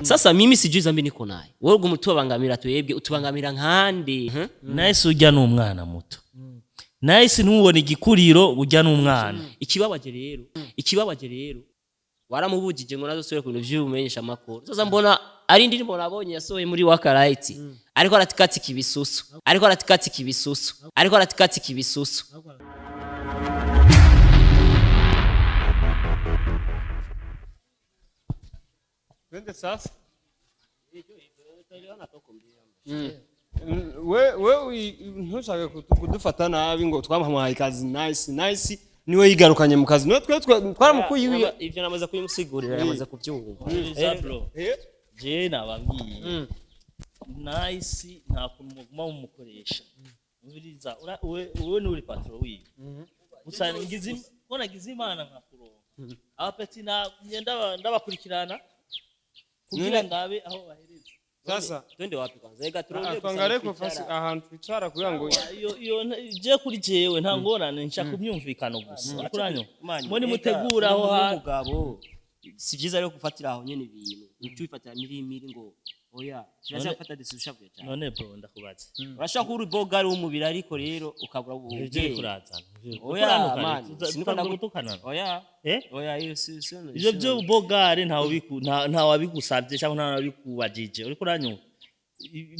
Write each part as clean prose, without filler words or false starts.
Sasa mimi sijui zambi niko naye, wewe uguma utubangamira, twebwe utubangamira nkande? Nice, ujya ni umwana muto. Nice, ntubone igikuriro, ujya ni umwana. Ikibabaje rero, ikibabaje rero, waramubujije ngo nazosubire ku bintu vy'ubumenyesha amakuru. Sasa mbona ari indirimbo nabonye yasohoye muri Wakalight, ariko aratikatika ibisusu, ariko aratikatika ibisusu, ariko aratikatika ibisusu. Twende sasa. We ntushake kudufata nabi ngo twamuhaye ikazi. Nice, nice niwe yigarukanye mu kazi, niwe twe twaramukuye iwe. Ivyo namaze kubimusigurira, yamaze kuvyumva. Bro, je nababwiye, Nice nta kuntu muguma mumukoresha. Umviriza, wewe ni uri patron wiwe gusa. Ngize ko nagize Imana nkakuronka abapeti, na ndabakurikirana kugira ndabe aho bahereza. Sasa Twende wapi kwanza? Ega turondere gusa. Twangare ko kwicara. fasi ahantu twicara kugira ngo Iyo iyo je kuri jewe nta ngorane, nshaka imyumvikano gusa. Uriko uranyumva? Mani, Mwe ega, nimutegura aho umuntu hantu. w'umugabo, si vyiza rero gufatira aho nyene ibintu uca ubifatira mirimiri ngo oya, kirazira gufata decision ushavuye cyane. None bro, ndakubaza. Urashobora kuba uri bogari w'umubiri, ariko rero ukabura Ivyo ubwenge. uriko urazana. Oya, man, siniko Gutukana. Oya. Eh? Oya, iyo si Ivyo by'ubogare ntawe wabigusabye cyangwa ntawe wabikubajije. Uriko uranyumva?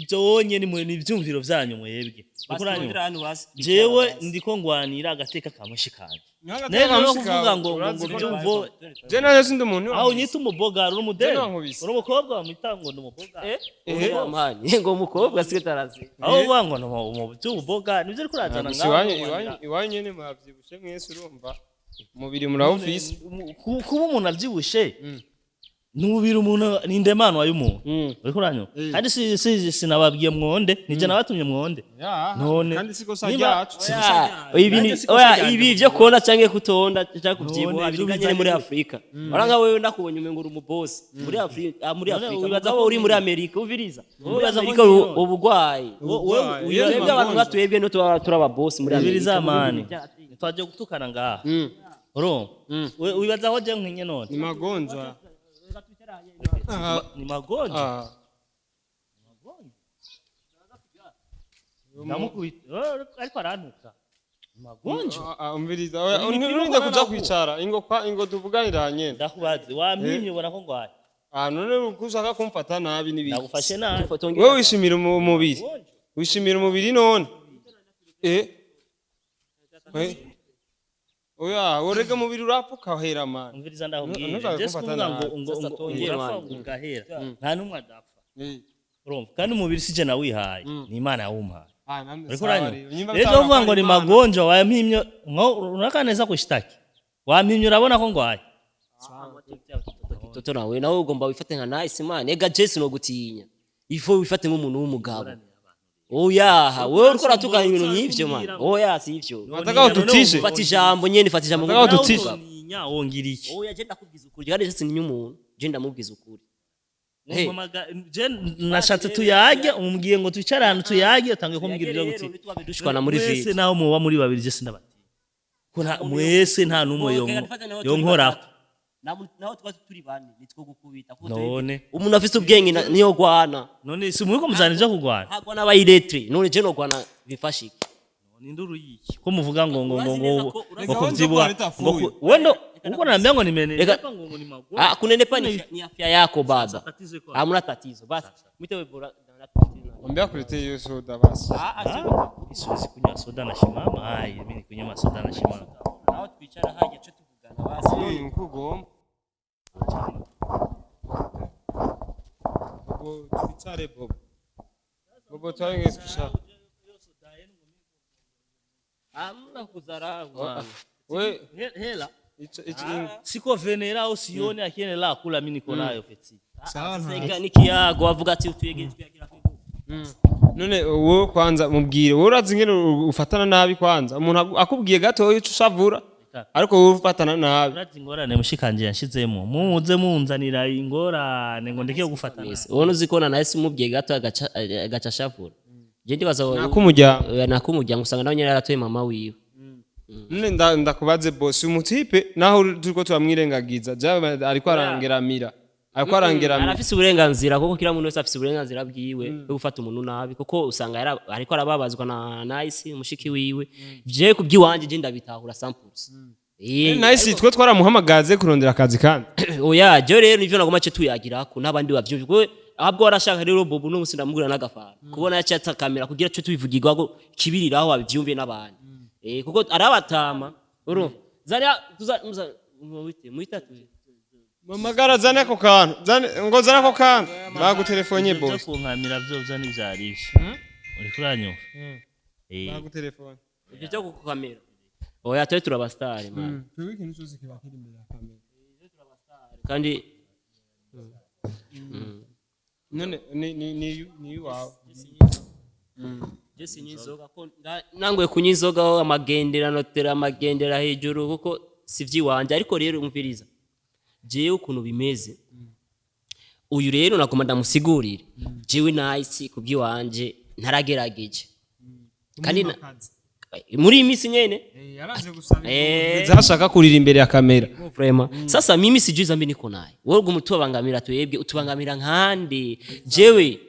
Ibyo wonye ni mwe, ni ivyumviro vyanyu mwebwe. Uriko uranyumva? Jewe ndiko ngwanira agateka ka mushikanje. Nero no kuvuga ngo by'ubo Je nayo sindi umuntu. Aho unyita umubogare, uri umudeli? Je nankubise. Uri umukobwa wamwita ngo ni umubogare? Mani, ngo umukobwa siwe tarazi. Aho uvuga ngo ni by'ububogare nibyo uriko urazana Gusa ngaho. iwanyu iwanyu nyene muravyibushe mwese, urumva umubiri murawufise. Kuba umuntu avyibushe ni umubiri, umuntu ni indemanwa y'umuntu. Uriko uranyumva? Kandi si sinababwiye mwonde, nije nabatumye mwonde. Ya, None kandi siko sa niba ryacu. Ibi Nanjye siko oya, sijyanye ibi mu vyo konda canke kutonda canke kuvyibuha None biri ibyo nyene muri bizanye. Afrika. Ora nka wewe ndakubonye umengo uri umubosi muri Afrika, muri None Afrika wibaza mugabo ko uri muri Amerika, uviriza muri Wibaza ko Amerika ngiyo? ubugwayi. Ubugwayi. Wewe Iyo Twebwe abantu nka twebwe no tuba turi ababosi muri Amerika. Ubiriza mani, twaje gutukana ngaha, urumva? Wibaza ko je nkinye none? Ni magonjwa. Ni magonjwa. Ndamukubita. Ariko arantuka, ni magonjwa. Umviriza, oya, Ni urinde ibipimo kuja naho. kwicara ingo kwa ingo tuvuganira nyene. Ndakubaze, wampimye ubona ko ngwaye? None uko ushaka kumfata nabi n'ibiki? Ndagufashe nabi? Wewe wishimira umubiri, wishimira umubiri none? Eh, oya, urega umubiri urapfa ukahera man. Umviriza, ndakubwira. Ntushake Je si kumfata kuvuga ngo nabi. ngo Sasa ngo tongera urapfa mani. ugahera, nta n'umwe adapfa. Urumva? Kandi umubiri sije nawihaye, ni Imana yawumpaye. Namwe Uriko sawa uranyumva? rero. Nyimba Rero bitahura uvuga ko ngo ari ni Imana. magonjwa, wampimye nko urakaneza kushtaki, wampimye urabona ko ngwaye? Toto, nawe nawe ugomba wifate nka Nice man. Ega Jesse no gutinya ifo wifate nk'umuntu w'umugabo. Oyaha, wewe uriko uratukana ibintu nk'ivyo man, oya, si ivyo. Wataka ututishe? Fata ijambo nyene, fata ijambo Wataka nk'umuntu ututishe? w'umugabo. Ninya wongira iki? Oya, je ndakubwiza ukuri, kandi Jesse ni umuntu, je ndamubwiza ukuri. Hey. Je nashatse tuyage, umbwiye ngo twicare ahantu tuyage, utangiye kumbwira ibyo guti Dushwana muri mwese vite. naho muba muri babiri, je sindabatinya ko mwese nta n'umwe yonkorako. Naho twaba turi bane nitwo gukubita kuko None umuntu afise ubwenge niyo gwana. None si muriko muzana ivyo kurwana? Ntagwana abayilettre, none je no gwana bifashe iki? Ni induru yiki ko muvuga ngo Urazi neza ko- ngo Reka kuvyibuha wende ngo itafuye. wendo uko naambia ngo nimene Reka- ngo ni magonjwa. Ah, kunenepa ni afya yako baba. Tatizo iko Hamna tatizo, basi mwite wewe bora. Ambia akuletee hiyo soda basi. Siwezi kunywa soda na shimama. Ai, mimi ni kunywa soda na shimama. Naho twicara hajya cyo tuvugana basi. Uko ugomba. Bobo, twicare Bobo. Bobo, twaringe twicara. Hamna kudharau man. We Hela ichi siko venera au sioni akiendelea kula, mimi niko nayo peti. Sawa nta. Sega nikiyago avuga ati utwege twiyagira ku None wowe kwanza mubwire, wowe urazi ingene ufatana nabi kwanza. Umuntu akubwiye gato uca ushavura. Ariko wowe ufatana nabi. Urazi ingorane mushikanje yanshizemo, muze munzanira ingorane ngo ndeke gufatana. Ubona uzi ko na nahise umubwiye gato agaca ashavura. Je ndibaza wowe Nakumujyana. Oya, nakumuryango usanga nawe nyene yaratoye mama wiwe. None ndakubaze boss, umutipe naho turiko turamwirengagiza, jaba ariko arangeramira. Ariko arangira. Arafise uburenganzira, kuko kila muntu wese afise uburenganzira bwiwe bwo gufata umuntu nabi, kuko usanga ariko arababazwa na Nice mushiki wiwe. Je kubyiwanje, je ndabitahura 100%. Nice twe twaramuhamagaze kurondera akazi kandi. Oya, je rero nivyo nagoma ce tuyagirako n'abandi bavyumva, kuko ahubwo warashaka rero Bobo no musi ndamugura n'agafana kubona yacyatsa kamera kugira cyo tubivugirwako kibiriraho babyumve n'abandi, kuko arabatama urumva zari tuza muza muwite muita tu. Mamagara, zane ako kantu, zane ngo zane ako kantu bagutelefone. Ibyo Boss. Kunkamira byo ntibyari ibyo uriko uranyumva. Bagutelefone. Ibyo cyo kukamera, oya, twe turabastari man. Twebwe ikintu cyose kiba kiri imbere ya kamera. Kandi None ni iwawe. Je sinywa inzoga ko nanguye kunywa inzoga aho amagendera notera amagendera hejuru, kuko si iby'iwanje. Ariko rero umviriza, jewe ukuntu bimeze uyu rero nagomba ndamusigurire. Jewe Nice kubw'iwanje ntaragerageje kandi muri iyi minsi nyene. Yaraje gusaba zashaka kurira imbere ya kamera. Vraiment, sasa mimi sijui zambi niko naye. Wewe uguma utubangamira, twebwe utubangamira nkande jewe?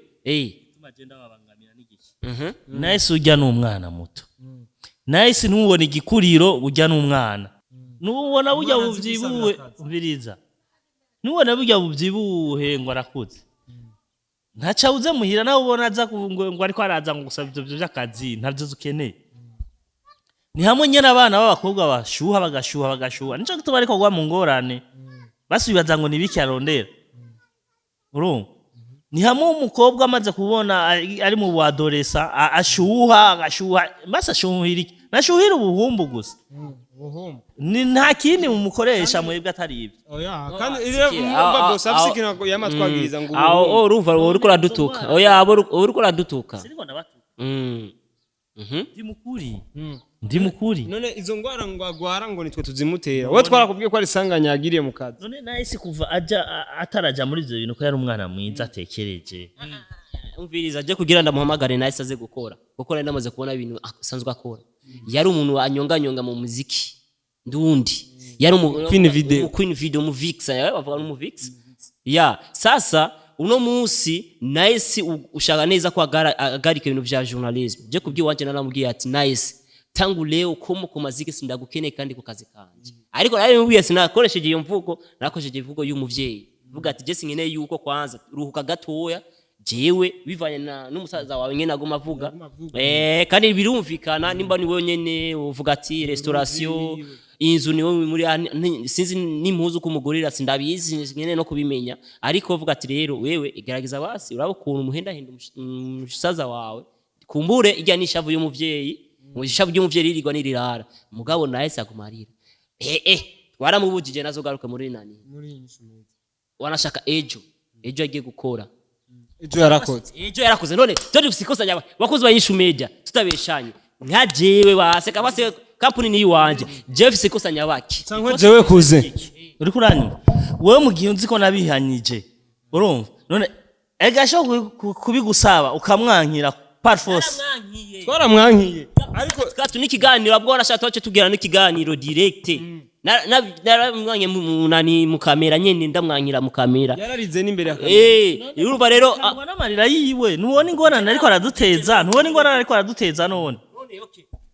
Agenda babangamira n'igiki? Nice ujya ni umwana muto. Nice ntubone igikuriro, ujya n'umwana nubona burya Umwana azi bubyibuhe. gusabira akazi. Umviriza, nubona burya bubyibuhe ngo arakuze, ntaca uze muhira nawe ubona aza ngo ariko araza ngo gusaba ibyo by'akazi, ntabyo ukeneye. Ni hamwe nyene abana b'abakobwa bashuha, bagashuha, bagashuha, nico gituma ariko gwa mu ngorane basubibaza ngo nibiki arondera. Urumva, ni hamwe umukobwa amaze kubona ari mu buadolescent ashuha, agashuha, basi ashuhira iki? Nashuhira ubuhumbu gusa. Ni nta kindi mumukoresha mwebwe atari ibyo. Oya, kandi Sikia, rero umva, boss afise ikintu yamatwagiriza ngo aho ubuhumbu. Urumva wowe uriko uradutuka. Oya, abo uriko uradutuka. Siniko ndabatuka. Mhm. Ndi mukuri, ndi mukuri. None izo ngwara ngo agwara ngo nitwe tuzimutera? Wowe twarakubwiye ko ari isanganya yagiriye mu kazi. None nahise kuva aja ataraja muri ivyo bintu ko yari umwana mwiza atekereje. Umviriza, je kugira ndamuhamagare nahise aze gukora, kuko nari namaze kubona ibintu asanzwe akora. Yari umuntu anyonganyonga mu muziki ndundi, yari umu Queen Video. Umu Queen Video, mu Vix, bavuga no mu Vix ya sasa. Uno munsi Nice ushaka neza ko agarika ibintu vya journalism. Je kubwiwanje naramubwiye ati: "Nice, tangu leo komo ku maziki sindagukeneye kandi ku kazi kanje." Ariko narimubwiye, sinakoresheje iyo mvugo, nakoresheje imvugo y'umuvyeyi, vuga ati: "Je sinkeneye yuko kwanza ruhuka gatoya." Jewe bivanye na n'umusaza wawe nyene aguma avuga, kandi birumvikana nimba ni wewe nyene uvuga ati restauration, inzu ni wowe muri sinzi n'impuzu kumugurira, sindabizi nyene no kubimenya. Ariko uvuga ati: "Rero wewe igerageza basi uraba ukuntu umuhendahenda umusaza wawe, kumbure ijya n'ishavu y'umuvyeyi." Mu ishavu ry'umuvyeyi ririrwa nirirara, mugabo nawe aguma arira. Twaramubujije nazogaruke muri nani, wanashaka ejo agiye gukora. Ejo yarakoze. Ejo yarakoze. None twe dufise ikosa nyaba bakozi ba Inyishu Media, tutabeshanye, nka jewe baseka base kampuni ni iwanje, jewe mfise ikosa nyabaki? Cyangwa jewe kuze. Uriko uranyumva wewe? Mu gihe uzi ko nabihanyije, urumva, none ega ashobora kubigusaba ukamwankira par force. Twaramwankiye ariko. Twatu n'ikiganiro abwo warashaka twace tugira n'ikiganiro direct. Naramwanye mu nani, mu kamera nyene, ndamwankira mu kamera. Yararize n'imbere ya kamera. Urumva rero Ntubona amarira yiwe? Ntubona ingorane ariko araduteza? Ntubona ingorane ariko araduteza? None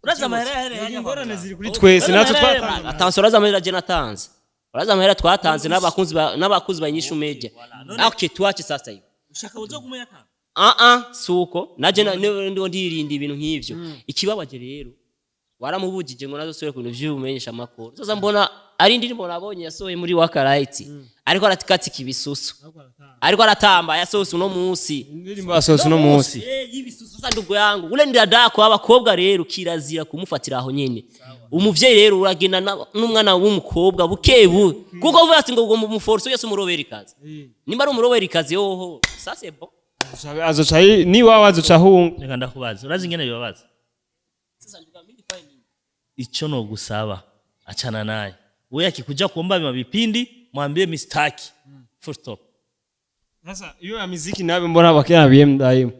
urazi amahera yahereye? Ingorane ziri kuri twese, natwe twatanze. Attention, uraza amahera je natanze, uraza amahera twatanze n'abakunzi ba Inyishu Media. Okay, tuache sasa hivi. Ushaka uzogume yatanga? Ah ah, suko naje ndiho ndirinda ibintu nk'ivyo. Ikibabaje rero, waramubujije ngo nazosubire ku bintu vy'ubumenyesha amakuru. Sasa mbona ari indirimbo nabonye yasohoye muri Wakarayiti, ariko arakatika ibisusu, ariko aratamba, yasohotse uno munsi. Indirimbo yasohotse uno munsi. Y'ibisusu. Sasa ndugu yangu, ule ndi dadako abakobwa rero kirazira kumufatira aho nyene. Umuvyeyi rero uragenda n'umwana w'umukobwa bukebu, kuko uvuga ati ngo muforce yose umurobera ikazi, nimba ari umurobera ikazi yoho, ça c'est bon. Azoca niwawe azoca ahunga. Reka ndakubaza, urazi ingene bibabaza? Ico nogusaba, achana naye. Wewe akikuja kuomba mavipindi, mwambie mistaki, full stop. Sasa iyo ya miziki nabe mbona bakina BM daim.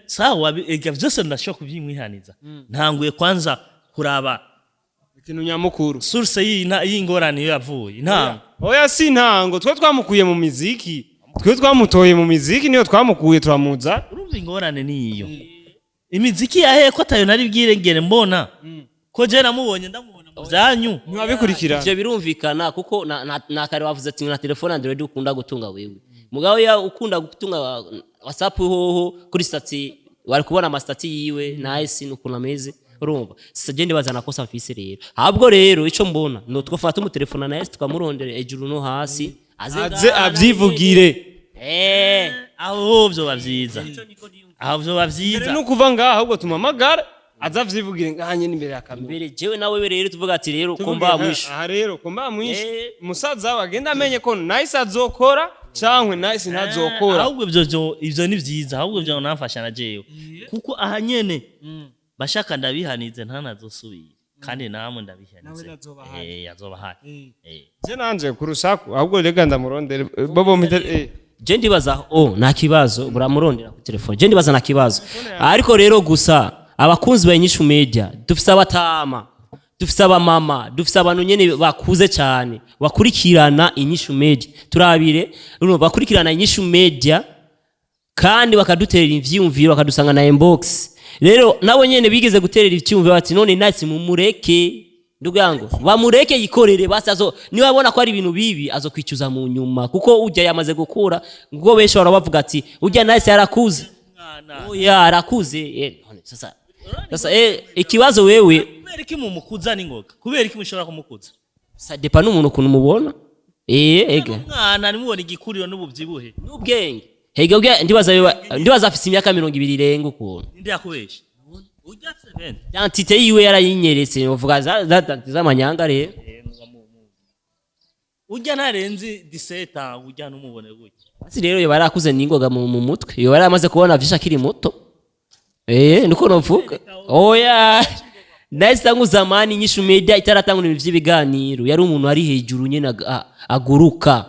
Sawa, ega vyose ndashobora kuvyimwihaniza. Ntanguye kwanza kuraba ikintu nyamukuru. Source y'ingorane iyo yavuye intango. Oya, si ntango, twe twamukuye mu miziki, twe twamutoye mu miziki, niyo twamukuye turamuza. Urumva ingorane niyo imiziki yahe ko atayo nari bwirengere, mbona ko je namubonye, ndamubona mu byanyu. Ntiwabikurikirana. Ivyo birumvikana kuko na kare wavuze ati na telefone Android ukunda gutunga wewe, mugabo ya ukunda gutunga WhatsApp hoho kuri statut wari kubona ama statut yiwe nice n'ukuntu ameze. Urumva sasa je ndibaza nakosa mfise rero, ahubwo rero ico mbona no twafata umutelefona nice tukamurondera ejuru no hasi aze aze ngaha. Avyivugire. Aho vyoba vyiza, aho vyoba vyiza. No kuva ngaha ahubwo tumamagara aze avyivugire ngaha nyene imbere ya kamera. Imbere jewe nawe rero tuvuga ati rero ko mba mwisho. Aha rero ko mba mwisho. Musaza we agenda amenye ko Nice azokora cankwe Nice ntazokora. Ahubwo ivyo ni vyiza, ahubwo vyo namfasha na jewe kuko aha nyene bashaka ndabihanize ntanazosubira, kandi namwe ndabihanize. Nawe azoba ahari. Eh, azoba ahari. Je nanje ku rusaku ahubwo rega ndamurondere bobo mpite. Je ndibaza oh nta kibazo, buramurondera ku telefone. Je ndibaza nta kibazo, ariko rero gusa abakunzi ba Inyishu Media dufise abatama, dufise abamama, dufise abantu nyene bakuze cyane bakurikirana Inyishu Media. Turabire urumva bakurikirana Inyishu Media kandi bakaduterera ivyiyumviro, bakadusanga na inbox. Rero nabo nyene bigeze guterera ivyiyumviro bati none Nice mumureke, ndugu yangu, bamureke yikorere basi, azo niba abona ko ari ibintu bibi azokwicuza mu nyuma, kuko ujya yamaze gukura, ngo benshi bahora bavuga ati ujya Nice yarakuze. Mwana. Oya, arakuze. None sasa ikibazo wewe Kubera iki mumukuza n'ingoga? Kubera iki mushobora kumukuza? Ça dépend n'umuntu ukuntu mubona, ega. Umwana nimubona igikuriro n'ububyibuhe. N'ubwenge hega ubwe ndibaza ndibaza afise imyaka 20 irenga ukuntu. Ninde yakubeshe ujya 70? Identité yiwe yarayinyeretse, uvuga za identité z'amanyanga rero. Ujya ntarenze 17 ans, ujya numubone gutya. Basi rero yoba yarakuze n'ingoga mu mutwe, yoba yaramaze kubona vyinshi akiri muto, niko novuga. Oya, nahise tangu zamani Inyishu Media itaratangura ibintu vy'ibiganiro yari umuntu ari hejuru nyene aguruka.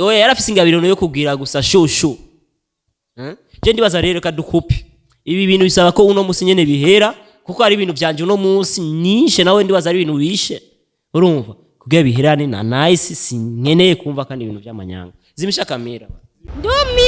Oya, yarafise ingabirano yo kugira gusa shushu. Je ndibaza rero kadukupe ibi bintu bisaba ko uno musi nyene bihera, kuko ari ibintu vyanje uno musi nyishe, nawe ndibaza ari ibintu wishe, urumva kugira biherane na Nice. Sinkeneye kumva kandi ibintu vy'amanyanga. Zimisha kamera. Ndumiwe.